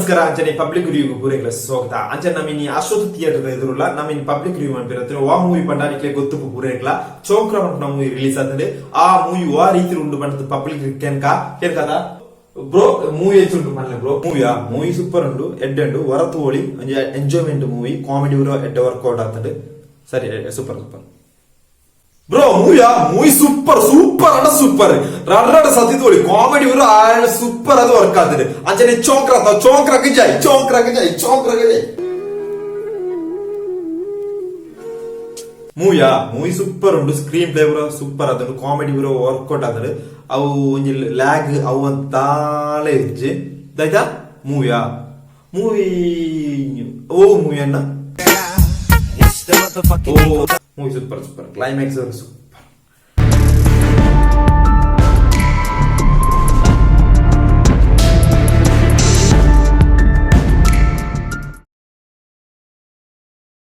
ನಮಸ್ಕಾರ. ಅಂಚನೆ public review ಪೂರೆಗ್ಲ ಸ್ವಾಗತ. ಅಂಚನೆ ನಮಿನಿ ಅಶ್ವಥ್ ಥಿಯೇಟರ್ ಎದುರುಲ್ಲ. ನಮಿನಿ ಪಬ್ಲಿಕ್ ರಿವ್ಯೂ ಮನ್ಪಿರತ್ತಿನ ವಾ ಮೂವಿ ಪಂಡ ನಿಕ್ಲೆ ಗೊತ್ತುಪ್ಪು ಪೂರೆಗ್ಲ. ಚೋಕ್ರ ಪನ್ಪುನ ಮೂವಿ ರಿಲೀಸ್ ಆತ್ಂಡ್. ಆ ಮೂವಿ ವಾ ರೀತಿ ಉಂಡು ಪಂಡ್ದ್ ಪಬ್ಲಿಕ್ ಕೆನ್ಕ ಕೆನ್ಕದ. ಬ್ರೋ, ಮೂವಿ ಎಂಚ ಉಂಡು ಪನ್ಲೆ ಬ್ರೋ. ಮೂವಿಯಾ? ಮೂವಿ ಸೂಪರ್ ಉಂಡು, ಎಡ್ಡೆ ಉಂಡು. ಒರ ತೂವೊಳಿ, ಒಂಜಿ ಎಂಜಾಯ್ಮೆಂಟ್ ಮೂವಿ. ಕಾಮಿಡಿ ಪೂರ ಎಡ್ಡೆ ವರ್ಕೌಟ್ ಆತ್ಂಡ್. ಸರಿ, ಸೂಪರ್ ಸೂಪರ್ ಬ್ರೋ. ಮೂವಿಯಾ? ಮೂವಿ ಸೂಪರ್, ಸೂಪರ್ ಅಣ್ಣ, ಸೂಪರ್. ರಡ್ಡ್ ಸತಿ ತೋಳಿ. ಕಾಮಿಡಿ ಪೂರ ಸೂಪರ್ ಅದು ವರ್ಕ್ ಆತದೆ. ಅಂಚನೆ ಚೋಕ್ರ ಚೋಕ್ರಗ್ ಜೈ, ಚೋಕ್ರಗ್ ಜೈ, ಚೋಕ್ರಗ್ ಜೈ. ಮೂವಿಯಾ? ಮೂವಿ ಸೂಪರ್ ಉಂಡು. ಸ್ಕ್ರೀನ್ ಪ್ಲೇ ಪೂರ ಸೂಪರ್ ಆತುಂಡು. ಕಾಮಿಡಿ ಪೂರ ವರ್ಕೌಟ್ ಆತುಂಡು. ಅವು ಒಂಜಿ ಲ್ಯಾಗ್ ಅವು ದಾಲ ಇಜ್ಜಿ ದಾಯ್ತಾ. ಮೂವಿಯಾ? ಮೂವಿ ಓ ಮೂವಿ ಅಣ್ಣ? ಓ, ಮೂವಿ ಸೂಪರ್ ಸೂಪರ್. ಕ್ಲೈಮ್ಯಾಕ್ಸ್.